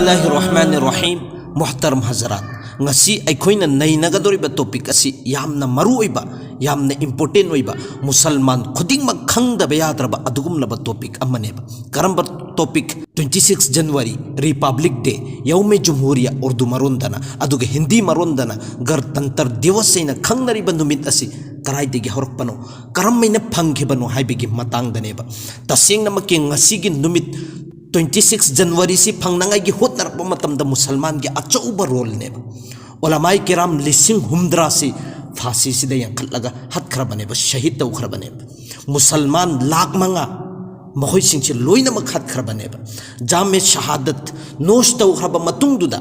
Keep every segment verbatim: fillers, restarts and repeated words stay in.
ꯕꯤꯁꯃꯤꯜꯂꯥꯍꯤꯔ ꯔꯍꯃꯥꯅꯤꯔ ꯔꯍꯤꯝ꯫ ꯃꯨꯍꯇꯔꯝ ꯍꯖꯔꯥꯠ, ꯉꯁꯤ ꯑꯩꯈꯣꯏꯅ ꯅꯩꯅꯒꯗꯧꯔꯤꯕ ꯇꯣꯄꯤꯛ ꯑꯁꯤ ꯌꯥꯝꯅ ꯃꯔꯨ ꯑꯣꯏꯕ, ꯌꯥꯝꯅ ꯏꯝꯄꯣꯔꯇꯦꯟ ꯑꯣꯏꯕ, ꯃꯨꯁꯜꯃꯥꯟ ꯈꯨꯗꯤꯡꯃꯛ ꯈꯪꯗꯕ ꯌꯥꯗ꯭ꯔꯕ ꯑꯗꯨꯒꯨꯝꯂꯕ ꯇꯣꯄꯤꯛ ꯑꯃꯅꯦꯕ꯫ ꯀꯔꯝꯕ topic? Twenty six January, Republic Day, ꯌꯧꯃꯦ ꯖꯨꯝꯍꯨꯔꯤꯌꯥ ꯎꯔꯗꯨ ꯃꯔꯣꯟꯗꯅ, ꯑꯗꯨꯒ ꯍꯤꯟꯗꯤ ꯃꯔꯣꯟꯗꯅ ꯒꯔꯇꯟꯇꯔ ꯗꯤꯋꯁ ꯍꯥꯏꯅ ꯈꯪꯅꯔꯤꯕ ꯅꯨꯃꯤꯠ ꯑꯁꯤ ꯀꯗꯥꯏꯗꯒꯤ ꯍꯧꯔꯛꯄꯅꯣ, ꯀꯔꯝꯍꯥꯏꯅ ꯐꯪꯈꯤꯕꯅꯣ ꯍꯥꯏꯕꯒꯤ ꯃꯇꯥꯡꯗꯅꯦꯕ꯫ ꯇꯁꯦꯡꯅꯃꯛꯀꯤ ꯉꯁꯤꯒꯤ ꯅꯨꯃꯤꯠ twenty six January ꯁꯤ ꯐꯪꯅꯉꯥꯏꯒꯤ ꯍꯣꯠꯅꯔꯛꯄ ꯃꯇꯝꯗ ꯃꯨꯁꯜꯃꯥꯟꯒꯤ ꯑꯆꯧꯕ ꯔꯣꯜꯅꯦꯕ꯫ ꯎꯂꯃꯥꯏ ꯀꯤꯔꯥꯝ ꯂꯤꯁꯤꯡ ꯍꯨꯝꯗ꯭ꯔꯥꯁꯤ ꯐꯥꯁꯤꯁꯤꯗ ꯌꯥꯡꯈꯠꯂꯒ ꯍꯠꯈ꯭ꯔꯕꯅꯦꯕ, ꯁꯍꯤꯗ ꯇꯧꯈ꯭ꯔꯕꯅꯦꯕ꯫ ꯃꯨꯁꯜꯃꯥꯟ ꯂꯥꯈ ꯃꯉꯥ, ꯃꯈꯣꯏꯁꯤꯡꯁꯦ ꯂꯣꯏꯅꯃꯛ ꯍꯠꯈ꯭ꯔꯕꯅꯦꯕ꯫ ꯖꯥꯃꯦ ꯁꯍꯥꯗꯠ ꯅꯣꯁ ꯇꯧꯈ꯭ꯔꯕ ꯃꯇꯨꯡꯗꯨꯗ,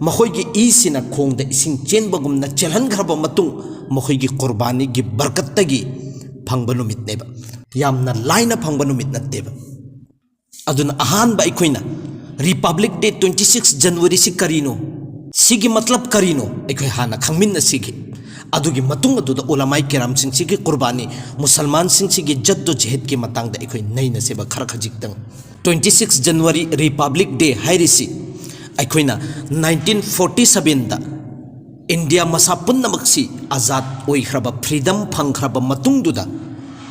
ꯃꯈꯣꯏꯒꯤ ꯏꯁꯤꯅ ꯈꯣꯡꯗ ꯏꯁꯤꯡ ꯆꯦꯟꯕꯒꯨꯝꯅ ꯆꯦꯜꯍꯟꯈ꯭ꯔꯕ ꯃꯇꯨꯡ, ꯃꯈꯣꯏꯒꯤ ꯀꯨꯔꯕꯥꯅꯤꯒꯤ ꯕꯔꯀꯠꯇꯒꯤ ꯐꯪꯕ ꯅꯨꯃꯤꯠꯅꯦꯕ꯫ ꯌꯥꯝꯅ ꯂꯥꯏꯅ ꯐꯪꯕ ꯅꯨꯃꯤꯠ ꯅꯠꯇꯦꯕ꯫ ꯑꯗꯨꯅ ꯑꯍꯥꯟꯕ ꯑꯩꯈꯣꯏꯅ Republic Day, twenty six January ꯁꯤ ꯀꯔꯤꯅꯣ, ꯁꯤꯒꯤ ꯃꯇꯂꯕ ꯀꯔꯤꯅꯣ, ꯑꯩꯈꯣꯏ ꯍꯥꯟꯅ ꯈꯪꯃꯤꯟꯅꯁꯤꯒꯦ꯫ ꯑꯗꯨꯒꯤ ꯃꯇꯨꯡ ꯑꯗꯨꯗ ꯎꯂꯃꯥꯏ ꯀꯤꯔꯥꯝꯁꯤꯡꯁꯤꯒꯤ ꯀꯨꯔꯕꯥꯅꯤ, ꯃꯨꯁꯜꯃꯥꯟꯁꯤꯡꯁꯤꯒꯤ ꯖꯗꯣ ꯖꯍꯤꯗꯀꯤ ꯃꯇꯥꯡꯗ ꯑꯩꯈꯣꯏ ꯅꯩꯅꯁꯦꯕ ꯈꯔ ꯈꯖꯤꯛꯇꯪ꯫ Twenty six January, Republic Day ꯍꯥꯏꯔꯤꯁꯤ ꯑꯩꯈꯣꯏꯅ nineteen forty sevenꯗ ꯏꯟꯗꯤꯌꯥ ꯃꯁꯥ ꯄꯨꯝꯅꯃꯛꯁꯤ ꯑꯖꯥꯗ ꯑꯣꯏꯈ꯭ꯔꯕ, ꯐ꯭ꯔꯤꯗꯝ ꯐꯪꯈ꯭ꯔꯕ ꯃꯇꯨꯡꯗꯨꯗ,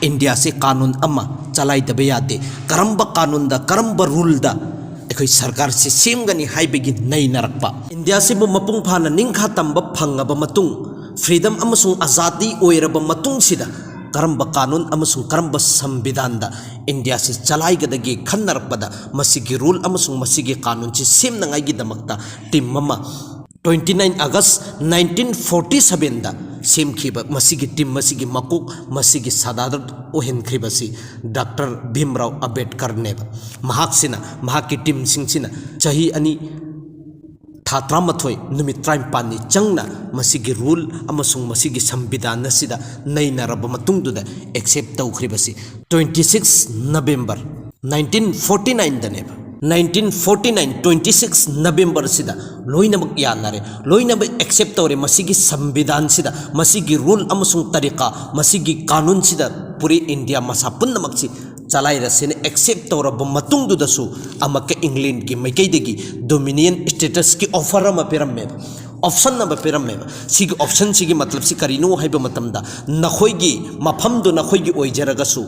ꯏꯟꯗꯤꯌꯥꯁꯤ ꯀꯥꯅꯨꯟ ꯑꯃ ꯆꯂꯥꯏꯗꯕ ꯌꯥꯗꯦ꯫ ꯀꯔꯝꯕ ꯀꯥꯅꯨꯟꯗ, ꯀꯔꯝꯕ ꯔꯨꯜꯗ ꯑꯩꯈꯣꯏ ꯁꯔꯀꯥꯔꯁꯤ ꯁꯦꯝꯒꯅꯤ ꯍꯥꯏꯕꯒꯤ ꯅꯩꯅꯔꯛꯄ꯫ ꯏꯟꯗꯤꯌꯥꯁꯤꯕꯨ ꯃꯄꯨꯡ ꯐꯥꯅ ꯅꯤꯡꯈꯥ ꯇꯝꯕ ꯐꯪꯉꯕ ꯃꯇꯨꯡ, ꯐ꯭ꯔꯤꯗꯝ ꯑꯃꯁꯨꯡ ꯑꯖꯥꯗꯤ ꯑꯣꯏꯔꯕ ꯃꯇꯨꯡꯁꯤꯗ, ꯀꯔꯝꯕ ꯀꯥꯅꯨꯟ ꯑꯃꯁꯨꯡ ꯀꯔꯝꯕ ꯁꯪꯕꯤꯙꯥꯟꯗ ꯏꯟꯗꯤꯌꯥꯁꯤ ꯆꯂꯥꯏꯒꯗꯒꯦ ꯈꯟꯅꯔꯛꯄꯗ, ꯃꯁꯤꯒꯤ ꯔꯨꯜ ꯑꯃꯁꯨꯡ ꯃꯁꯤꯒꯤ ꯀꯥꯅꯨꯟꯁꯤ ꯁꯦꯝꯅꯉꯥꯏꯒꯤꯗꯃꯛꯇ ꯇꯤꯝ ꯑꯃ twenty nine August nineteen forty sevenꯗ ꯁꯦꯝꯈꯤꯕ ꯃꯁꯤꯒꯤ ꯇꯤꯝ ꯑꯁꯤꯒꯤ ꯃꯀꯣꯛ, ꯃꯁꯤꯒꯤ ꯁꯗꯥꯗꯔ ꯑꯣꯏꯍꯟꯈ꯭ꯔꯤꯕꯁꯤ ꯗꯥꯛꯇꯔ ꯚꯤꯝꯔꯥꯎ ꯑꯝꯕꯦꯗꯀꯔꯅꯦꯕ꯫ ꯃꯍꯥꯛꯁꯤꯅ, ꯃꯍꯥꯛꯀꯤ ꯇꯤꯝꯁꯤꯡꯁꯤꯅ ꯆꯍꯤ ꯑꯅꯤ, ꯊꯥ ꯇꯔꯥꯃꯥꯊꯣꯏ, ꯅꯨꯃꯤꯠ ꯇꯔꯥꯅꯤꯄꯥꯜꯅꯤ ꯆꯪꯅ ꯃꯁꯤꯒꯤ ꯔꯨꯜ ꯑꯃꯁꯨꯡ ꯃꯁꯤꯒꯤ ꯁꯪꯕꯤꯙꯥꯟ ꯑꯁꯤꯗ ꯅꯩꯅꯔꯕ ꯃꯇꯨꯡꯗꯨꯗ ꯑꯦꯛꯁꯦꯞ ꯇꯧꯈ꯭ꯔꯤꯕꯁꯤ twenty six November nineteen forty nineꯗꯅꯦꯕ꯫ Nineteen forty nine, twenty six Novemberꯁꯤꯗ ꯂꯣꯏꯅꯃꯛ ꯌꯥꯅꯔꯦ, ꯂꯣꯏꯅꯃꯛ ꯑꯦꯛꯁꯦꯞ ꯇꯧꯔꯦ꯫ ꯃꯁꯤꯒꯤ ꯁꯪꯕꯤꯙꯥꯟꯁꯤꯗ, ꯃꯁꯤꯒꯤ ꯔꯨꯜ ꯑꯃꯁꯨꯡ ꯇꯔꯤꯀꯥ, ꯃꯁꯤꯒꯤ ꯀꯥꯅꯨꯟꯁꯤꯗ ꯄꯨꯔꯤ ꯏꯟꯗꯤꯌꯥ ꯃꯁꯥ ꯄꯨꯝꯅꯃꯛꯁꯤ ꯆꯂꯥꯏꯔꯁꯦꯅ ꯑꯦꯛꯁꯦꯞ ꯇꯧꯔꯕ ꯃꯇꯨꯡꯗꯨꯗꯁꯨ ꯑꯃꯨꯛꯀ ꯏꯪꯂꯦꯟꯒꯤ ꯃꯥꯏꯀꯩꯗꯒꯤ ꯗꯣꯃꯤꯅꯤꯌꯟ ꯁ꯭ꯇꯦꯇꯁꯀꯤ ꯑꯣꯐꯔ ꯑꯃ ꯄꯤꯔꯝꯃꯦꯕ, ꯑꯣꯞꯁꯟ ꯑꯃ ꯄꯤꯔꯝꯃꯦꯕ꯫ ꯁꯤꯒꯤ ꯑꯣꯞꯁꯟꯁꯤꯒꯤ ꯃꯇꯂꯕꯁꯤ ꯀꯔꯤꯅꯣ ꯍꯥꯏꯕ ꯃꯇꯝꯗ, ꯅꯈꯣꯏꯒꯤ ꯃꯐꯝꯗꯨ ꯅꯈꯣꯏꯒꯤ ꯑꯣꯏꯖꯔꯒꯁꯨ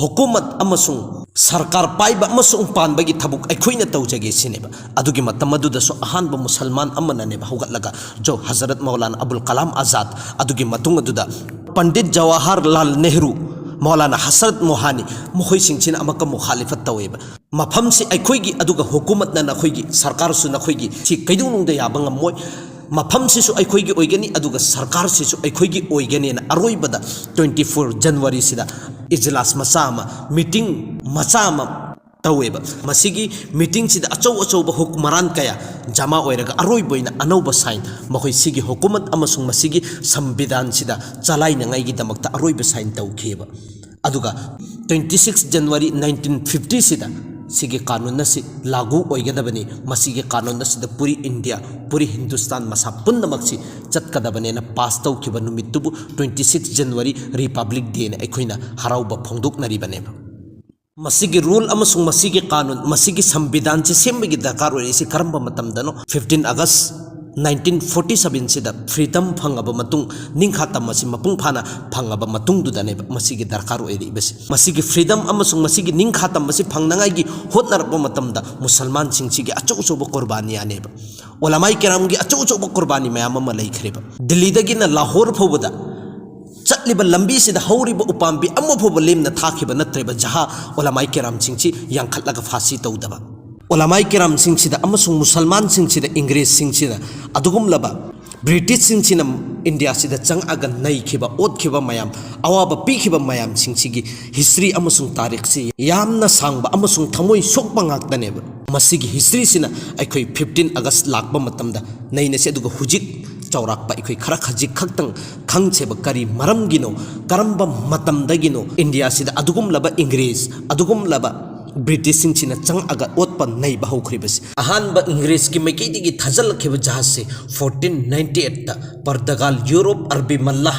ꯍꯨꯀꯨꯃꯠ ꯑꯃꯁꯨꯡ ꯁꯔꯀꯥꯔ ꯄꯥꯏꯕ ꯑꯃꯁꯨꯡ ꯄꯥꯟꯕꯒꯤ ꯊꯕꯛ ꯑꯩꯈꯣꯏꯅ ꯇꯧꯖꯒꯦ ꯁꯤꯅꯦꯕ꯫ ꯑꯗꯨꯒꯤ ꯃꯇꯝ ꯑꯗꯨꯗꯁꯨ ꯑꯍꯥꯟꯕ ꯃꯨꯁꯜꯃꯥꯟ ꯑꯃꯅꯅꯦꯕ ꯍꯧꯒꯠꯂꯒ ꯖꯣ ꯍꯖꯔꯠ ꯃꯧꯂꯥꯅꯥ ꯑꯕꯨꯜ ꯀꯂꯥꯝ ꯑꯥꯖꯥꯗ, ꯑꯗꯨꯒꯤ ꯃꯇꯨꯡ ꯑꯗꯨꯗ ꯄꯟꯗꯤꯠ ꯖꯋꯥꯍꯔꯂꯥꯜ ꯅꯦꯍꯔꯨ, ꯃꯧꯂꯥꯅꯥ ꯍꯁꯔꯠ ꯃꯣꯍꯥꯅꯤ, ꯃꯈꯣꯏꯁꯤꯡꯁꯤꯅ ꯑꯃꯨꯛꯀ ꯃꯨꯈꯥꯂꯤꯐꯠ ꯇꯧꯋꯦꯕ꯫ ꯃꯐꯝꯁꯤ ꯑꯩꯈꯣꯏꯒꯤ, ꯑꯗꯨꯒ ꯍꯨꯀꯨꯃꯠꯅ ꯅꯈꯣꯏꯒꯤ, ꯁꯔꯀꯥꯔꯁꯨ ꯅꯈꯣꯏꯒꯤ, ꯁꯤ ꯀꯩꯗꯧꯅꯨꯡꯗ ꯌꯥꯕ ꯉꯝꯃꯣꯏ꯫ ꯃꯐꯝꯁꯤꯁꯨ ꯑꯩꯈꯣꯏꯒꯤ ꯑꯣꯏꯒꯅꯤ, ꯑꯗꯨꯒ ꯁꯔꯀꯥꯔꯁꯤꯁꯨ ꯑꯩꯈꯣꯏꯒꯤ ꯑꯣꯏꯒꯅꯤꯅ ꯑꯔꯣꯏꯕꯗ twenty four Januaryꯁꯤꯗ ꯏꯖꯂꯥꯁ ꯃꯆꯥ ꯑꯃ, ꯃꯤꯇꯤꯡ ꯃꯆꯥ ꯑꯃ ꯇꯧꯋꯦꯕ꯫ ꯃꯁꯤꯒꯤ ꯃꯤꯇꯤꯡꯁꯤꯗ ꯑꯆꯧ ꯑꯆꯧꯕ ꯍꯨꯛꯃꯔꯥꯟ ꯀꯌꯥ ꯖꯃꯥ ꯑꯣꯏꯔꯒ ꯑꯔꯣꯏꯕ ꯑꯣꯏꯅ ꯑꯅꯧꯕ ꯁꯥꯏꯟ, ꯃꯈꯣꯏ ꯁꯤꯒꯤ ꯍꯨꯀꯨꯃꯠ ꯑꯃꯁꯨꯡ ꯃꯁꯤꯒꯤ ꯁꯪꯕꯤꯙꯥꯟꯁꯤꯗ ꯆꯂꯥꯏꯅꯉꯥꯏꯒꯤꯗꯃꯛꯇ ꯑꯔꯣꯏꯕ ꯁꯥꯏꯟ ꯇꯧꯈꯤꯕ꯫ ꯑꯗꯨꯒ twenty six January nineteen fiftyꯁꯤꯗ ꯁꯤꯒꯤ ꯀꯥꯅꯨꯟ ꯑꯁꯤ ꯂꯥꯒꯨ ꯑꯣꯏꯒꯗꯕꯅꯤ, ꯃꯁꯤꯒꯤ ꯀꯥꯅꯨꯟ ꯑꯁꯤꯗ ꯄꯨꯔꯤ ꯏꯟꯗꯤꯌꯥ, ꯄꯨꯔꯤ ꯍꯤꯟꯗꯨꯁꯇꯥꯟ ꯃꯁꯥ ꯄꯨꯝꯅꯃꯛꯁꯤ ꯆꯠꯀꯗꯕꯅꯦꯅ ꯄꯥꯁ ꯇꯧꯈꯤꯕ ꯅꯨꯃꯤꯠꯇꯨꯕꯨ twenty six January Republic Dayꯅ ꯑꯩꯈꯣꯏꯅ ꯍꯔꯥꯎꯕ ꯐꯣꯡꯗꯣꯛꯅꯔꯤꯕꯅꯦꯕ꯫ ꯃꯁꯤꯒꯤ ꯔꯨꯜ ꯑꯃꯁꯨꯡ ꯃꯁꯤꯒꯤ ꯀꯥꯅꯨꯟ, ꯃꯁꯤꯒꯤ ꯁꯪꯕꯤꯙꯥꯟꯁꯤ ꯁꯦꯝꯕꯒꯤ ꯗꯔꯀꯥꯔ ꯑꯣꯏꯔꯛꯏꯁꯤ ꯀꯔꯝꯕ ꯃꯇꯝꯗꯅꯣ? Fifteen August nineteen forty sevenꯁꯤꯗ ꯐ꯭ꯔꯤꯗꯝ ꯐꯪꯉꯕ ꯃꯇꯨꯡ, ꯅꯤꯡꯈꯥ ꯇꯝꯕꯁꯤ ꯃꯄꯨꯡ ꯐꯥꯅ ꯐꯪꯉꯕ ꯃꯇꯨꯡꯗꯨꯗꯅꯦꯕ ꯃꯁꯤꯒꯤ ꯗꯔꯀꯥꯔ ꯑꯣꯏꯔꯛꯏꯕꯁꯤ꯫ ꯃꯁꯤꯒꯤ ꯐ꯭ꯔꯤꯗꯝ ꯑꯃꯁꯨꯡ ꯃꯁꯤꯒꯤ ꯅꯤꯡꯈꯥ ꯇꯝꯕꯁꯤ ꯐꯪꯅꯉꯥꯏꯒꯤ ꯍꯣꯠꯅꯔꯛꯄ ꯃꯇꯝꯗ ꯃꯨꯁꯜꯃꯥꯟꯁꯤꯡꯁꯤꯒꯤ ꯑꯆꯧ ꯑꯆꯧꯕ ꯀꯨꯔꯕꯥꯅꯤꯌꯥꯅꯦꯕ꯫ ꯑꯣꯂꯃꯥꯏ ꯀꯤꯔꯥꯝꯒꯤ ꯑꯆꯧ ꯑꯆꯧꯕ ꯀꯨꯔꯕꯥꯅꯤ ꯃꯌꯥꯝ ꯑꯃ ꯂꯩꯈ꯭ꯔꯦꯕ꯫ ꯗꯤꯜꯂꯤꯗꯒꯤꯅ ꯂꯥꯍꯣꯔ ꯐꯥꯎꯕꯗ ꯆꯠꯂꯤꯕ ꯂꯝꯕꯤꯁꯤꯗ ꯍꯧꯔꯤꯕ ꯎꯄꯥꯝꯕꯤ ꯑꯃ ꯐꯥꯎꯕ ꯂꯦꯝꯅ ꯊꯥꯈꯤꯕ ꯅꯠꯇ꯭ꯔꯦꯕ, ꯖꯍꯥ ꯑꯣꯂꯃꯥꯏ ꯀꯤꯔꯥꯝꯁꯤꯡꯁꯤ ꯌꯥꯡꯈꯠꯂꯒ ꯐꯥꯁꯤ ꯇꯧꯗꯕ꯫ ꯑꯣꯂꯃꯥꯏ ꯀꯤꯔꯥꯝꯁꯤꯡꯁꯤꯗ ꯑꯃꯁꯨꯡ ꯃꯨꯁꯜꯃꯥꯟꯁꯤꯡꯁꯤꯗ ꯏꯪꯒ꯭ꯔꯦꯖꯁꯤꯡꯁꯤꯅ ꯑꯗꯨꯒꯨꯝꯂꯕ ꯕ꯭ꯔꯤꯇꯤꯁꯁꯤꯡꯁꯤꯅ ꯏꯟꯗꯤꯌꯥꯁꯤꯗ ꯆꯪꯉꯛꯑꯒ ꯅꯩꯈꯤꯕ, ꯑꯣꯠꯈꯤꯕ ꯃꯌꯥꯝ, ꯑꯋꯥꯕ ꯄꯤꯈꯤꯕ ꯃꯌꯥꯝꯁꯤꯡꯁꯤꯒꯤ ꯍꯤꯁꯇ꯭ꯔꯤ ꯑꯃꯁꯨꯡ ꯇꯥꯔꯤꯛꯁꯤ ꯌꯥꯝꯅ ꯁꯥꯡꯕ ꯑꯃꯁꯨꯡ ꯊꯃꯣꯏ ꯁꯣꯛꯄ ꯉꯥꯛꯇꯅꯦꯕ꯫ ꯃꯁꯤꯒꯤ ꯍꯤꯁꯇ꯭ꯔꯤꯁꯤꯅ ꯑꯩꯈꯣꯏ fifteen August ꯂꯥꯛꯄ ꯃꯇꯝꯗ ꯅꯩꯅꯁꯤ, ꯑꯗꯨꯒ ꯍꯧꯖꯤꯛ ꯆꯥꯎꯔꯥꯛꯄ ꯑꯩꯈꯣꯏ ꯈꯔ ꯈꯖꯤꯛ ꯈꯛꯇꯪ ꯈꯪꯁꯦꯕ꯫ ꯀꯔꯤ ꯃꯔꯝꯒꯤꯅꯣ, ꯀꯔꯝꯕ ꯃꯇꯝꯗꯒꯤꯅꯣ ꯏꯟꯗꯤꯌꯥꯁꯤꯗ ꯑꯗꯨꯒꯨꯝꯂꯕ ꯏꯪꯒ꯭ꯔꯦꯖ, ꯑꯗꯨꯒꯨꯝꯂꯕ ꯕ꯭ꯔꯤꯇꯤꯁꯁꯤꯡꯁꯤꯅ ꯆꯪꯉꯛꯑꯒ ꯑꯣꯠꯄ ꯅꯩꯕ ꯍꯧꯈ꯭ꯔꯤꯕꯁꯤ? ꯑꯍꯥꯟꯕ ꯏꯪꯒ꯭ꯔꯦꯖꯀꯤ ꯃꯥꯏꯀꯩꯗꯒꯤ ꯊꯥꯖꯤꯜꯂꯛꯈꯤꯕ ꯖꯍꯥꯖꯁꯤ fourteen ninety eightꯇ ꯄꯔꯗꯒꯥꯜ, ꯌꯨꯔꯣꯞ, ꯑꯔꯕꯤ ꯃꯜꯂꯥ,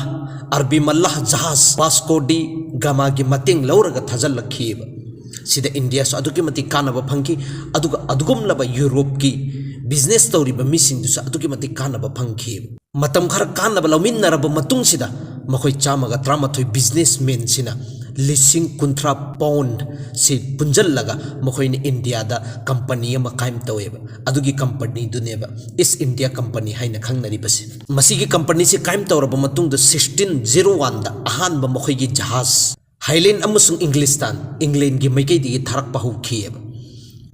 ꯑꯔꯕꯤ ꯃꯜꯂꯥꯍ ꯖꯍꯥꯖ ꯕꯥꯁꯀꯣ ꯗꯤ ꯒꯥꯃꯥꯒꯤ ꯃꯇꯦꯡ ꯂꯧꯔꯒ ꯊꯥꯖꯤꯜꯂꯛꯈꯤꯑꯕ꯫ ꯁꯤꯗ ꯏꯟꯗꯤꯌꯥꯁꯨ ꯑꯗꯨꯛꯀꯤ ꯃꯇꯤꯛ ꯀꯥꯟꯅꯕ ꯐꯪꯈꯤ꯫ ꯑꯗꯨꯒ ꯑꯗꯨꯒꯨꯝꯂꯕ ꯌꯨꯔꯣꯞꯀꯤ ꯕꯤꯖꯤꯅꯦꯁ ꯇꯧꯔꯤꯕ ꯃꯤꯁꯤꯡꯗꯨꯁꯨ ꯑꯗꯨꯛꯀꯤ ꯃꯇꯤꯛ ꯀꯥꯟꯅꯕ ꯐꯪꯈꯤꯑꯕ꯫ ꯃꯇꯝ ꯈꯔ ꯀꯥꯟꯅꯕ ꯂꯧꯃꯤꯟꯅꯔꯕ ꯃꯇꯨꯡꯁꯤꯗ ꯃꯈꯣꯏ ꯆꯥꯝꯃꯒ ꯇꯔꯥꯃꯥꯊꯣꯏ ꯕꯤꯖꯤꯅꯦꯁꯃꯦꯟꯁꯤꯅ ꯂꯤꯁꯤꯡ ꯀꯨꯟꯊ꯭ꯔꯥ ꯄꯥꯎꯟ ꯁꯤ ꯄꯨꯟꯖꯜꯂꯒ ꯃꯈꯣꯏꯅ ꯏꯟꯗꯤꯌꯥꯗ ꯀꯝꯄꯅꯤ ꯑꯃ ꯀꯥꯏꯝ ꯇꯧꯋꯦꯕ꯫ ꯑꯗꯨꯒꯤ ꯀꯝꯄꯅꯤꯗꯨꯅꯦꯕ ꯏꯁ ꯏꯟꯗꯤꯌꯥ ꯀꯝꯄꯅꯤ ꯍꯥꯏꯅ ꯈꯪꯅꯔꯤꯕꯁꯦ꯫ ꯃꯁꯤꯒꯤ ꯀꯝꯄꯅꯤꯁꯤ ꯀꯥꯏꯝ ꯇꯧꯔꯕ ꯃꯇꯨꯡꯗ ꯁꯤꯛꯁꯇꯤꯟ ꯖꯤꯔꯣ ꯋꯥꯟꯗ ꯑꯍꯥꯟꯕ ꯃꯈꯣꯏꯒꯤ ꯖꯍꯥꯖ ꯍꯥꯏꯂꯦꯟ ꯑꯃꯁꯨꯡ ꯏꯪꯂꯤꯁꯇꯥꯟ, ꯏꯪꯂꯦꯟꯒꯤ ꯃꯥꯏꯀꯩꯗꯒꯤ ꯊꯥꯔꯛꯄ ꯍꯧꯈꯤꯑꯕ꯫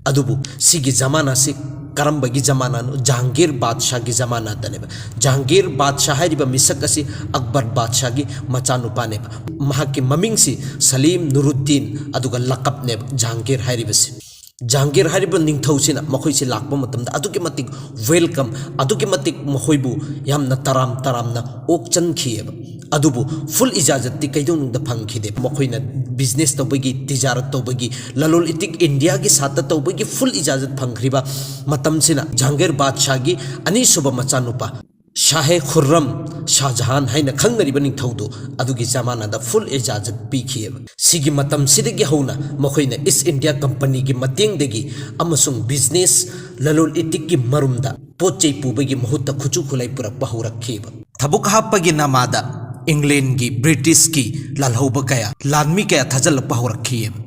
ꯑꯗꯨꯕꯨ ꯁꯤꯒꯤ ꯖꯃꯥꯅꯥꯁꯤ ꯀꯔꯝꯕꯒꯤ ꯖꯃꯥꯅꯥꯅꯣ? ꯖꯍꯥꯡꯒꯤꯔ ꯕꯥꯗꯁꯥꯒꯤ ꯖꯃꯥꯅꯥꯗꯅꯦꯕ꯫ ꯖꯍꯥꯡꯒꯤꯔ ꯕꯥꯗꯁꯥ ꯍꯥꯏꯔꯤꯕ ꯃꯤꯁꯛ ꯑꯁꯤ ꯑꯛꯕꯔ ꯕꯥꯗꯁꯥꯒꯤ ꯃꯆꯥꯅꯨꯄꯥꯅꯦꯕ꯫ ꯃꯍꯥꯛꯀꯤ ꯃꯃꯤꯡꯁꯤ ꯁꯂꯤꯝ ꯅꯨꯔꯨꯗꯗꯤꯟ, ꯑꯗꯨꯒ ꯂꯀꯞꯅꯦꯕ ꯖꯍꯥꯡꯒꯤꯔ ꯍꯥꯏꯔꯤꯕꯁꯤ꯫ ꯖꯍꯥꯡꯒꯤꯔ ꯍꯥꯏꯔꯤꯕ ꯅꯤꯡꯊꯧꯁꯤꯅ ꯃꯈꯣꯏꯁꯤ ꯂꯥꯛꯄ ꯃꯇꯝꯗ ꯑꯗꯨꯛꯀꯤ ꯃꯇꯤꯛ ꯋꯦꯜꯀꯝ, ꯑꯗꯨꯛꯀꯤ ꯃꯇꯤꯛ ꯃꯈꯣꯏꯕꯨ ꯌꯥꯝꯅ ꯇꯔꯥꯝ ꯇꯔꯥꯝꯅ ꯑꯣꯛꯆꯟꯈꯤꯑꯕ꯫ ꯑꯗꯨꯕꯨ ꯐꯨꯜ ꯏꯖꯥꯖꯠꯇꯤ ꯀꯩꯗꯧꯅꯨꯡꯗ ꯐꯪꯈꯤꯗꯦ꯫ ꯃꯈꯣꯏꯅ ꯕꯤꯖꯤꯅꯦꯁ ꯇꯧꯕꯒꯤ, ꯇꯤꯖꯥꯔꯠ ꯇꯧꯕꯒꯤ, ꯂꯂꯣꯜ ꯏꯇꯤꯛ ꯏꯟꯗꯤꯌꯥꯒꯤ ꯁꯥꯠꯇ ꯇꯧꯕꯒꯤ ꯐꯨꯜ ꯏꯖꯥꯖꯠ ꯐꯪꯈ꯭ꯔꯤꯕ ꯃꯇꯝꯁꯤꯅ ꯖꯍꯥꯡꯒꯤꯔ ꯕꯥꯗꯁꯥꯒꯤ ꯑꯅꯤꯁꯨꯕ ꯃꯆꯥꯅꯨꯄꯥ ꯁꯥꯍꯦ ꯈꯨꯔꯔꯝ, ꯁꯥꯍꯖꯍꯥꯟ ꯍꯥꯏꯅ ꯈꯪꯅꯔꯤꯕ ꯅꯤꯡꯊꯧꯗꯨ ꯑꯗꯨꯒꯤ ꯖꯃꯥꯅꯥꯗ ꯐꯨꯜ ꯏꯖꯥꯖꯠ ꯄꯤꯈꯤꯑꯕ꯫ ꯁꯤꯒꯤ ꯃꯇꯝꯁꯤꯗꯒꯤ ꯍꯧꯅ ꯃꯈꯣꯏꯅ ꯏꯁ ꯏꯟꯗꯤꯌꯥ ꯀꯝꯄꯅꯤꯒꯤ ꯃꯇꯦꯡꯗꯒꯤ ꯑꯃꯁꯨꯡ ꯕꯤꯖꯤꯅꯦꯁ, ꯂꯂꯣꯜ ꯏꯇꯤꯛꯀꯤ ꯃꯔꯨꯝꯗ ꯄꯣꯠ ꯆꯩ ꯄꯨꯕꯒꯤ ꯃꯍꯨꯠꯇ ꯈꯨꯠꯁꯨ ꯈꯨꯠꯂꯥꯏ ꯄꯨꯔꯛꯄ ꯍꯧꯔꯛꯈꯤꯕ꯫ ꯊꯕꯛ ꯍꯥꯞꯄꯒꯤ ꯅꯃꯥꯗ ꯏꯪꯂꯦꯟꯒꯤ, ꯕ꯭ꯔꯤꯇꯤꯁꯀꯤ ꯂꯥꯜꯍꯧꯕ ꯀꯌꯥ, ꯂꯥꯟꯃꯤ ꯀꯌꯥ ꯊꯥꯖꯤꯜꯂꯛꯄ ꯍꯧꯔꯛꯈꯤꯑꯕ꯫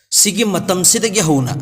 ꯁꯤꯒꯤ ꯃꯇꯝꯁꯤꯗꯒꯤ ꯍꯧꯅ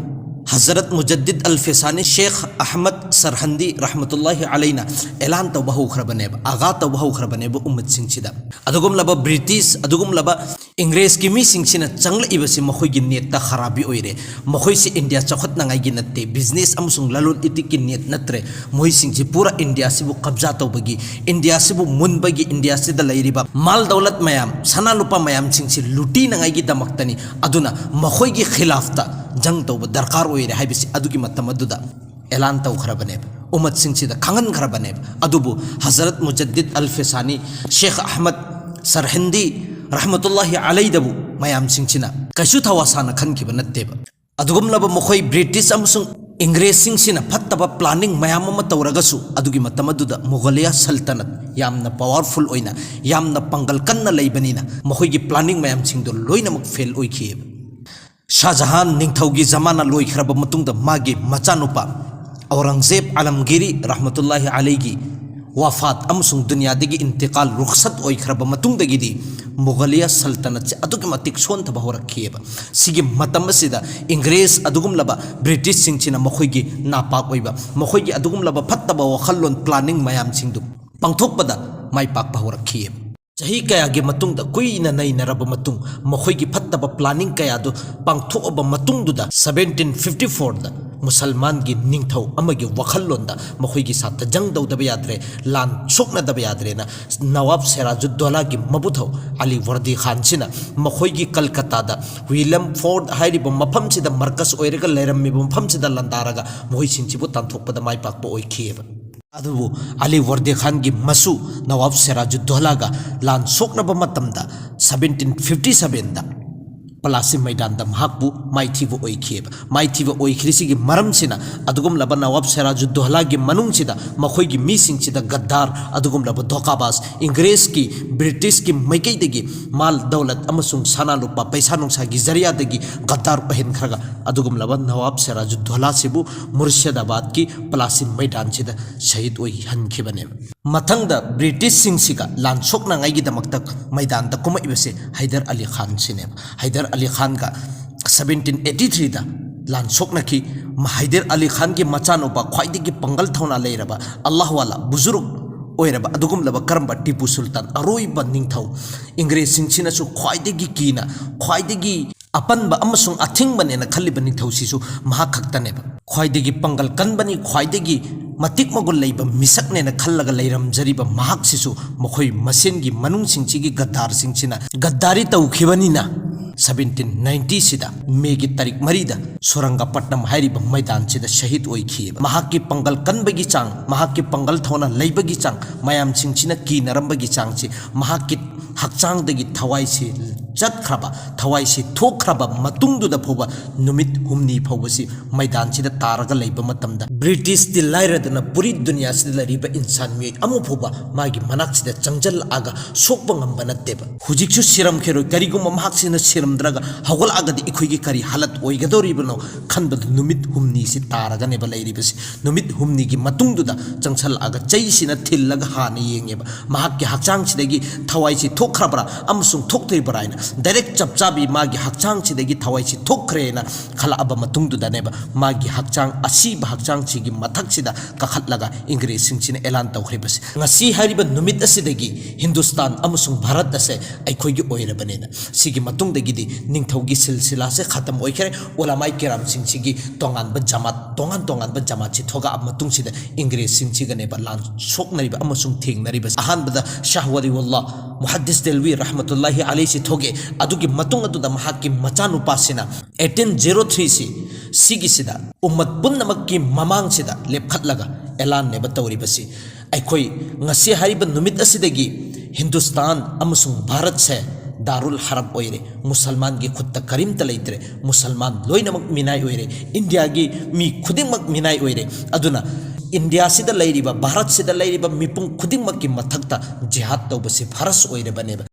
ꯍꯖꯔꯠ ꯃꯨꯖꯗꯤꯗ ꯑꯜ ꯐꯦꯁꯥꯅꯤ, ꯁꯦꯈ ꯑꯍꯃꯗ ꯁꯔꯍꯟꯗꯤ ꯔꯍꯃꯇꯨꯜꯂꯥꯍꯤ ꯑꯂꯩꯅ ꯑꯦꯂꯥꯟ ꯇꯧꯕ ꯍꯧꯈ꯭ꯔꯕꯅꯦꯕ, ꯑꯒꯥ ꯇꯧꯕ ꯍꯧꯈ꯭ꯔꯕꯅꯦꯕ ꯎꯝꯃꯠꯁꯤꯡꯁꯤꯗ꯫ ꯑꯗꯨꯒꯨꯝꯂꯕ ꯕ꯭ꯔꯤꯇꯤꯁ, ꯑꯗꯨꯒꯨꯝꯂꯕ ꯏꯪꯔꯦꯖꯀꯤ ꯃꯤꯁꯤꯡꯁꯤꯅ ꯆꯪꯂꯛꯏꯕꯁꯤ ꯃꯈꯣꯏꯒꯤ ꯅꯤꯌꯠꯇ ꯈꯔꯥꯕꯤ ꯑꯣꯏꯔꯦ꯫ ꯃꯈꯣꯏꯁꯤ ꯏꯟꯗꯤꯌꯥ ꯆꯥꯎꯈꯠꯅꯉꯥꯏꯒꯤ ꯅꯠꯇꯦ, ꯕꯤꯖꯤꯅꯦꯁ ꯑꯃꯁꯨꯡ ꯂꯂꯣꯟ ꯏꯇꯤꯛꯀꯤ ꯅꯤꯌꯠ ꯅꯠꯇ꯭ꯔꯦ꯫ ꯃꯈꯣꯏꯁꯤꯡꯁꯤ ꯄꯨꯔꯥ ꯏꯟꯗꯤꯌꯥꯁꯤꯕꯨ ꯀꯕꯖꯥ ꯇꯧꯕꯒꯤ, ꯏꯟꯗꯤꯌꯥꯁꯤꯕꯨ ꯃꯨꯟꯕꯒꯤ, ꯏꯟꯗꯤꯌꯥꯁꯤꯗ ꯂꯩꯔꯤꯕ ꯃꯥꯜ ꯗꯧꯂꯠ ꯃꯌꯥꯝ, ꯁꯅꯥ ꯂꯨꯄꯥ ꯃꯌꯥꯝꯁꯤꯡꯁꯤ ꯂꯨꯇꯤꯅꯉꯥꯏꯒꯤꯗꯃꯛꯇꯅꯤ꯫ ꯑꯗꯨꯅ ꯃꯈꯣꯏꯒꯤ ꯈꯤꯂꯥꯐꯇ ꯖꯪ ꯇꯧꯕ ꯗꯔꯀꯥꯔ ꯑꯣꯏꯔꯦ ꯍꯥꯏꯕꯁꯤ ꯑꯗꯨꯒꯤ ꯃꯇꯝ ꯑꯗꯨꯗ ꯑꯦꯂꯥꯟ ꯇꯧꯈ꯭ꯔꯕꯅꯦꯕ ꯎꯝꯃꯠꯁꯤꯡꯁꯤꯗ, ꯈꯪꯍꯟꯈ꯭ꯔꯕꯅꯦꯕ꯫ ꯑꯗꯨꯕꯨ ꯍꯖꯔꯠ ꯃꯨꯖꯗꯤꯗ ꯑꯜ ꯐꯦꯁꯥꯅꯤ, ꯁꯦꯈ ꯑꯍꯃꯗ ꯁꯔꯍꯟꯗꯤ ꯔꯍꯃꯇꯨꯜꯂꯥꯍꯤ ꯑꯂꯩꯗꯕꯨ ꯃꯌꯥꯝꯁꯤꯡꯁꯤꯅ ꯀꯩꯁꯨ ꯊꯋꯥ ꯁꯥꯅ ꯈꯟꯈꯤꯕ ꯅꯠꯇꯦꯕ꯫ ꯑꯗꯨꯒꯨꯝꯂꯕ ꯃꯈꯣꯏ ꯕ꯭ꯔꯤꯇꯤꯁ ꯑꯃꯁꯨꯡ ꯏꯪꯒ꯭ꯔꯦꯖꯁꯤꯡꯁꯤꯅ ꯐꯠꯇꯕ planning ꯃꯌꯥꯝ ꯑꯃ ꯇꯧꯔꯒꯁꯨ, ꯑꯗꯨꯒꯤ ꯃꯇꯝ ꯑꯗꯨꯗ ꯃꯨꯒꯂꯤꯌꯥ ꯁꯜꯇꯅꯠ ꯌꯥꯝꯅ powerful ꯑꯣꯏꯅ, ꯌꯥꯝꯅ ꯄꯥꯡꯒꯜ ꯀꯟꯅ ꯂꯩꯕꯅꯤꯅ, ꯃꯈꯣꯏꯒꯤ planning ꯃꯌꯥꯝꯁꯤꯡꯗꯣ ꯂꯣꯏꯅꯃꯛ fail ꯑꯣꯏꯈꯤꯑꯕ꯫ ꯁꯥꯍ ꯖꯍꯥꯟ ꯅꯤꯡꯊꯧꯒꯤ ꯖꯃꯥꯅꯥ ꯂꯣꯏꯈ꯭ꯔꯕ ꯃꯇꯨꯡꯗ, ꯃꯥꯒꯤ ꯃꯆꯥꯅꯨꯄꯥ ꯑꯧꯔꯪꯒꯖꯦꯕ ꯑꯂꯝꯒꯤꯔꯤ ꯔꯍꯃꯇꯨꯜꯂꯥꯍꯤ ꯑꯂꯩꯒꯤ ꯋꯥꯐꯥꯠ ꯑꯃꯁꯨꯡ ꯗꯨꯅꯤꯌꯥꯗꯒꯤ ꯏꯟꯇꯤꯀꯥꯜ ꯔꯨꯈꯁꯠ ꯑꯣꯏꯈ꯭ꯔꯕ ꯃꯇꯨꯡꯗꯒꯤꯗꯤ, ꯃꯨꯒꯂꯤꯌꯥ ꯁꯜꯇꯅꯠꯁꯦ ꯑꯗꯨꯛꯀꯤ ꯃꯇꯤꯛ ꯁꯣꯟꯊꯕ ꯍꯧꯔꯛꯈꯤꯑꯕ꯫ ꯁꯤꯒꯤ ꯃꯇꯝ ꯑꯁꯤꯗ ꯏꯪꯒ꯭ꯔꯦꯖ ꯑꯗꯨꯒꯨꯝꯂꯕ ꯕ꯭ꯔꯤꯇꯤꯁꯁꯤꯡꯁꯤꯅ ꯃꯈꯣꯏꯒꯤ ꯅꯥꯄꯥꯛ ꯑꯣꯏꯕ, ꯃꯈꯣꯏꯒꯤ ꯑꯗꯨꯒꯨꯝꯂꯕ ꯐꯠꯇꯕ ꯋꯥꯈꯜꯂꯣꯟ planning ꯃꯌꯥꯝꯁꯤꯡꯗꯨ ꯄꯥꯡꯊꯣꯛꯄꯗ ꯃꯥꯏ ꯄꯥꯛꯄ ꯍꯧꯔꯛꯈꯤꯑꯕ꯫ ꯆꯍꯤ ꯀꯌꯥꯒꯤ ꯃꯇꯨꯡꯗ, ꯀꯨꯏꯅ ꯅꯩꯅꯔꯕ ꯃꯇꯨꯡ, ꯃꯈꯣꯏꯒꯤ ꯐꯠꯇꯕ planning ꯀꯌꯥꯗꯨ ꯄꯥꯡꯊꯣꯛꯑꯕ ꯃꯇꯨꯡꯗꯨꯗ, seventeen fifty fourꯗ ꯃꯨꯁꯜꯃꯥꯟꯒꯤ ꯅꯤꯡꯊꯧ ꯑꯃꯒꯤ ꯋꯥꯈꯜꯂꯣꯟꯗ ꯃꯈꯣꯏꯒꯤ ꯁꯥꯠꯇ ꯖꯪ ꯇꯧꯗꯕ ꯌꯥꯗ꯭ꯔꯦ, ꯂꯥꯟ ꯁꯣꯛꯅꯗꯕ ꯌꯥꯗ꯭ꯔꯦꯅ ꯅꯋꯥꯕ ꯁꯦꯔꯥꯖꯨꯗꯣꯂꯥꯒꯤ ꯃꯕꯨꯊꯧ ꯑꯂꯤ ꯋꯔꯗꯤ ꯈꯥꯟꯁꯤꯅ ꯃꯈꯣꯏꯒꯤ ꯀꯜꯀꯇꯥꯗ ꯋꯤꯂꯝ ꯐꯣꯔꯠ ꯍꯥꯏꯔꯤꯕ ꯃꯐꯝꯁꯤꯗ ꯃꯔꯀꯁ ꯑꯣꯏꯔꯒ ꯂꯩꯔꯝꯃꯤꯕ ꯃꯐꯝꯁꯤꯗ ꯂꯥꯟꯗꯥꯔꯒ ꯃꯈꯣꯏꯁꯤꯡꯁꯤꯕꯨ ꯇꯥꯟꯊꯣꯛꯄꯗ ꯃꯥꯏ ꯄꯥꯛꯄ ꯑꯣꯏꯈꯤꯑꯕ꯫ ꯑꯗꯨꯕꯨ ꯑꯂꯤ ꯋꯔꯗꯤ ꯈꯥꯟꯒꯤ ꯃꯁꯨ ꯅꯋꯥꯕ ꯁꯦꯔꯥꯖꯨꯗꯣꯂꯥꯒ ꯂꯥꯟ ꯁꯣꯛꯅꯕ ꯃꯇꯝꯗ, seventeen fifty sevenꯗ ꯄꯂꯥꯁꯤ ꯃꯩꯗꯥꯟꯗ ꯃꯍꯥꯛꯄꯨ ꯃꯥꯏꯊꯤꯕ ꯑꯣꯏꯈꯤꯑꯕ꯫ ꯃꯥꯏꯊꯤꯕ ꯑꯣꯏꯈ꯭ꯔꯤꯁꯤꯒꯤ ꯃꯔꯝꯁꯤꯅ, ꯑꯗꯨꯒꯨꯝꯂꯕ ꯅꯋꯥꯕ ꯁꯦꯔꯥꯖꯨꯗꯣꯂꯥꯒꯤ ꯃꯅꯨꯡꯁꯤꯗ ꯃꯈꯣꯏꯒꯤ ꯃꯤꯁꯤꯡꯁꯤꯗ ꯒꯗꯥꯔ, ꯑꯗꯨꯒꯨꯝꯂꯕ ꯙꯣꯀꯥꯕꯥꯖ, ꯏꯪꯒ꯭ꯔꯦꯖꯀꯤ, ꯕ꯭ꯔꯤꯇꯤꯁꯀꯤ ꯃꯥꯏꯀꯩꯗꯒꯤ ꯃꯥꯜ ꯗꯧꯂꯠ ꯑꯃꯁꯨꯡ ꯁꯅꯥ ꯂꯨꯄꯥ, ꯄꯩꯁꯥ ꯅꯨꯡꯁꯥꯒꯤ ꯖꯔꯤꯌꯥꯗꯒꯤ ꯒꯗꯥꯔ ꯑꯣꯏꯍꯟꯈ꯭ꯔꯒ, ꯑꯗꯨꯒꯨꯝꯂꯕ ꯅꯋꯥꯕ ꯁꯦꯔꯥꯖꯨꯗꯣꯂꯥꯁꯤꯕꯨ ꯃꯨꯔꯁꯤꯗꯥꯕꯥꯗꯀꯤ ꯄꯂꯥꯁꯤ ꯃꯩꯗꯥꯟꯁꯤꯗ ꯁꯍꯤꯗ ꯑꯣꯏꯍꯟꯈꯤꯕꯅꯦꯕ꯫ ꯃꯊꯪꯗ ꯕ꯭ꯔꯤꯇꯤꯁꯁꯤꯡꯁꯤꯒ ꯂꯥꯟ ꯁꯣꯛꯅꯉꯥꯏꯒꯤꯗꯃꯛꯇ ꯃꯩꯗꯥꯟꯗ ꯀꯨꯝꯃꯛꯏꯕꯁꯦ ꯍꯩꯗꯔ ꯑꯂꯤ ꯈꯥꯟꯁꯤꯅꯦꯕ꯫ ꯍꯩꯗꯔ ꯑꯂꯤ ꯈꯥꯟꯒ seventeen eighty threeꯗ ꯂꯥꯟ ꯁꯣꯛꯅꯈꯤ꯫ ꯃ-, ꯍꯩꯗꯔ ꯑꯂꯤ ꯈꯥꯟꯒꯤ ꯃꯆꯥꯅꯨꯄꯥ, ꯈ꯭ꯋꯥꯏꯗꯒꯤ ꯄꯥꯡꯒꯜ ꯊꯧꯅꯥ ꯂꯩꯔꯕ, ꯑꯜꯂꯥꯍꯋꯥꯂꯥ, ꯕꯨꯖꯨꯔꯨꯛ ꯑꯣꯏꯔꯕ ꯑꯗꯨꯒꯨꯝꯂꯕ ꯀꯔꯝꯕ ꯇꯤꯄꯨ ꯁꯨꯜꯇꯥꯟ, ꯑꯔꯣꯏꯕ ꯅꯤꯡꯊꯧ, ꯏꯪꯒ꯭ꯔꯦꯖꯁꯤꯡꯁꯤꯅꯁꯨ ꯈ꯭ꯋꯥꯏꯗꯒꯤ ꯀꯤꯅ, ꯈ꯭ꯋꯥꯏꯗꯒꯤ ꯑꯄꯟꯕ ꯑꯃꯁꯨꯡ ꯑꯊꯤꯡꯕꯅꯦꯅ ꯈꯜꯂꯤꯕ ꯅꯤꯡꯊꯧꯁꯤꯁꯨ ꯃꯍꯥꯛ ꯈꯛꯇꯅꯦꯕ꯫ ꯈ꯭ꯋꯥꯏꯗꯒꯤ ꯄꯥꯡꯒꯜ ꯀꯟꯕꯅꯤ, ꯈ꯭ꯋꯥꯏꯗꯒꯤ ꯃꯇꯤꯛ ꯃꯒꯨꯟ ꯂꯩꯕ ꯃꯤꯁꯛꯅꯦꯅ ꯈꯜꯂꯒ ꯂꯩꯔꯝꯖꯔꯤꯕ ꯃꯍꯥꯛꯁꯤꯁꯨ ꯃꯈꯣꯏ ꯃꯁꯦꯟꯒꯤ ꯃꯅꯨꯡꯁꯤꯡꯁꯤꯒꯤ ꯒꯗꯥꯔꯁꯤꯡꯁꯤꯅ ꯒꯗꯥꯔꯤ ꯇꯧꯈꯤꯕꯅꯤꯅ, ꯁꯕꯦꯟꯇꯤꯟ ꯅꯥꯏꯟꯇꯤꯁꯤꯗ ꯃꯦꯒꯤ ꯇꯥꯔꯤꯛ ꯃꯔꯤꯗ ꯁꯨꯔꯪꯒꯄꯠꯅꯝ ꯍꯥꯏꯔꯤꯕ ꯃꯩꯗꯥꯟꯁꯤꯗ ꯁꯍꯤꯗ ꯑꯣꯏꯈꯤꯑꯕ꯫ ꯃꯍꯥꯛꯀꯤ ꯄꯥꯡꯒꯜ ꯀꯟꯕꯒꯤ ꯆꯥꯡ, ꯃꯍꯥꯛꯀꯤ ꯄꯥꯡꯒꯜ ꯊꯧꯅꯥ ꯂꯩꯕꯒꯤ ꯆꯥꯡ, ꯃꯌꯥꯝꯁꯤꯡꯁꯤꯅ ꯀꯤꯅꯔꯝꯕꯒꯤ ꯆꯥꯡꯁꯤ, ꯃꯍꯥꯛꯀꯤ ꯍꯛꯆꯥꯡꯗꯒꯤ ꯊꯋꯥꯏꯁꯤ ꯆꯠꯈ꯭ꯔꯕ, ꯊꯋꯥꯏꯁꯤ ꯊꯣꯛꯈ꯭ꯔꯕ ꯃꯇꯨꯡꯗꯨꯗ ꯐꯥꯎꯕ ꯅꯨꯃꯤꯠ ꯍꯨꯝꯅꯤ ꯐꯥꯎꯕꯁꯤ ꯃꯩꯗꯥꯟꯁꯤꯗ ꯇꯥꯔꯒ ꯂꯩꯕ ꯃꯇꯝꯗ, ꯕ꯭ꯔꯤꯇꯤꯁꯇꯤ ꯂꯥꯏꯔꯗꯅ ꯄꯨꯔꯤ ꯗꯨꯅꯤꯌꯥꯁꯤꯗ ꯂꯩꯔꯤꯕ ꯏꯟꯁꯥꯟ ꯃꯤꯑꯣꯏ ꯑꯃ ꯐꯥꯎꯕ ꯃꯥꯒꯤ ꯃꯅꯥꯛꯁꯤꯗ ꯆꯪꯁꯤꯜꯂꯛꯑꯒ ꯁꯣꯛꯄ ꯉꯝꯕ ꯅꯠꯇꯦꯕ꯫ ꯍꯧꯖꯤꯛꯁꯨ ꯁꯤꯔꯝꯈꯤꯔꯣꯏ꯫ ꯀꯔꯤꯒꯨꯝꯕ ꯃꯍꯥꯛꯁꯤꯅ ꯁꯤꯔꯝꯗ꯭ꯔꯒ ꯍꯧꯒꯠꯂꯛꯑꯒꯗꯤ ꯑꯩꯈꯣꯏꯒꯤ ꯀꯔꯤ ꯍꯥꯂꯠ ꯑꯣꯏꯒꯗꯧꯔꯤꯕꯅꯣ ꯈꯟꯕꯗ ꯅꯨꯃꯤꯠ ꯍꯨꯝꯅꯤꯁꯤ ꯇꯥꯔꯒꯅꯦꯕ ꯂꯩꯔꯤꯕꯁꯤ꯫ ꯅꯨꯃꯤꯠ ꯍꯨꯝꯅꯤꯒꯤ ꯃꯇꯨꯡꯗꯨꯗ ꯆꯪꯁꯜꯂꯛꯑꯒ ꯆꯩꯁꯤꯅ ꯊꯤꯜꯂꯒ ꯍꯥꯟꯅ ꯌꯦꯡꯉꯦꯕ꯫ ꯃꯍꯥꯛꯀꯤ ꯍꯛꯆꯥꯡꯁꯤꯗꯒꯤ ꯊꯋꯥꯏꯁꯤ ꯊꯣꯛꯈ꯭ꯔꯕ꯭ꯔꯥ ꯑꯃꯁꯨꯡ ꯊꯣꯛꯇ꯭ꯔꯤꯕ꯭ꯔꯥ ꯍꯥꯏꯅ꯫ ꯗꯥꯏꯔꯦꯛ ꯆꯞ ꯆꯥꯕꯤ ꯃꯥꯒꯤ ꯍꯛꯆꯥꯡꯁꯤꯗꯒꯤ ꯊꯋꯥꯏꯁꯤ ꯊꯣꯛꯈ꯭ꯔꯦꯅ ꯈꯜꯂꯛꯑꯕ ꯃꯇꯨꯡꯗꯨꯗꯅꯦꯕ ꯃꯥꯒꯤ ꯍꯛꯆꯥꯡ, ꯑꯁꯤꯕ ꯍꯛꯆꯥꯡꯁꯤꯒꯤ ꯃꯊꯛꯁꯤꯗ ꯀꯥꯈꯠꯂꯒ ꯏꯪꯒ꯭ꯔꯦꯖꯁꯤꯡꯁꯤꯅ ꯑꯦꯂꯥꯟ ꯇꯧꯈ꯭ꯔꯤꯕꯁꯤ꯫ ꯉꯁꯤ ꯍꯥꯏꯔꯤꯕ ꯅꯨꯃꯤꯠ ꯑꯁꯤꯗꯒꯤ ꯍꯤꯟꯗꯨꯁꯇꯥꯟ ꯑꯃꯁꯨꯡ ꯚꯥꯔꯠ ꯑꯁꯦ ꯑꯩꯈꯣꯏꯒꯤ ꯑꯣꯏꯔꯕꯅꯤꯅ꯫ ꯁꯤꯒꯤ ꯃꯇꯨꯡꯗꯒꯤꯗꯤ ꯅꯤꯡꯊꯧꯒꯤ ꯁꯤꯜꯁꯤꯂꯥꯁꯦ ꯈꯇꯝ ꯑꯣꯏꯈ꯭ꯔꯦ꯫ ꯎꯂꯃꯥꯏ ꯀꯤꯔꯥꯝꯁꯤꯡꯁꯤꯒꯤ ꯇꯣꯉꯥꯟꯕ ꯖꯃꯥꯠ, ꯇꯣꯉꯥꯟ ꯇꯣꯉꯥꯟꯕ ꯖꯃꯥꯠꯁꯤ ꯊꯣꯛꯂꯛꯑꯕ ꯃꯇꯨꯡꯁꯤꯗ ꯏꯪꯒ꯭ꯔꯦꯖꯁꯤꯡꯁꯤꯒꯅꯦꯕ ꯂꯥꯟ ꯁꯣꯛꯅꯔꯤꯕ ꯑꯃꯁꯨꯡ ꯊꯦꯡꯅꯔꯤꯕꯁꯤ꯫ ꯑꯍꯥꯟꯕꯗ ꯁꯥꯍ ꯋꯥꯂꯤꯎꯜꯂꯥ ꯃꯨꯍꯗꯤꯁ ꯗꯦꯜꯋꯤ ꯔꯍꯃꯇꯨꯜꯂꯥꯍꯤ ꯑꯂꯩꯁꯤ ꯊꯣꯛꯑꯦ꯫ ꯑꯗꯨꯒꯤ ꯃꯇꯨꯡ ꯑꯗꯨꯗ ꯃꯍꯥꯛꯀꯤ ꯃꯆꯥꯅꯨꯄꯥꯁꯤꯅ ꯑꯩꯠꯇꯤꯟ ꯖꯦꯔꯣ ꯊ꯭ꯔꯤꯁꯤ, ꯁꯤꯒꯤꯁꯤꯗ ꯎꯝꯃꯠ ꯄꯨꯝꯅꯃꯛꯀꯤ ꯃꯃꯥꯡꯁꯤꯗ ꯂꯦꯞꯈꯠꯂꯒ ꯑꯦꯂꯥꯟꯅꯦꯕ ꯇꯧꯔꯤꯕꯁꯤ꯫ ꯑꯩꯈꯣꯏ ꯉꯁꯤ ꯍꯥꯏꯔꯤꯕ ꯅꯨꯃꯤꯠ ꯑꯁꯤꯗꯒꯤ ꯍꯤꯟꯗꯨꯁꯇꯥꯟ ꯑꯃꯁꯨꯡ ꯚꯥꯔꯠꯁꯦ ꯗꯥꯔꯨꯜ ꯍꯔꯕ ꯑꯣꯏꯔꯦ, ꯃꯨꯁꯜꯃꯥꯟꯒꯤ ꯈꯨꯠꯇ ꯀꯔꯤꯝꯇ ꯂꯩꯇ꯭ꯔꯦ, ꯃꯨꯁꯜꯃꯥꯟ ꯂꯣꯏꯅꯃꯛ ꯃꯤꯅꯥꯏ ꯑꯣꯏꯔꯦ, ꯏꯟꯗꯤꯌꯥꯒꯤ ꯃꯤ ꯈꯨꯗꯤꯡꯃꯛ ꯃꯤꯅꯥꯏ ꯑꯣꯏꯔꯦ꯫ ꯑꯗꯨꯅ ꯏꯟꯗꯤꯌꯥꯁꯤꯗ ꯂꯩꯔꯤꯕ, ꯚꯥꯔꯠꯁꯤꯗ ꯂꯩꯔꯤꯕ ꯃꯤꯄꯨꯝ ꯈꯨꯗꯤꯡꯃꯛꯀꯤ ꯃꯊꯛꯇ ꯖꯤꯍꯥꯗ ꯇꯧꯕꯁꯤ ꯐꯔꯁ ꯑꯣꯏꯔꯕꯅꯦꯕ꯫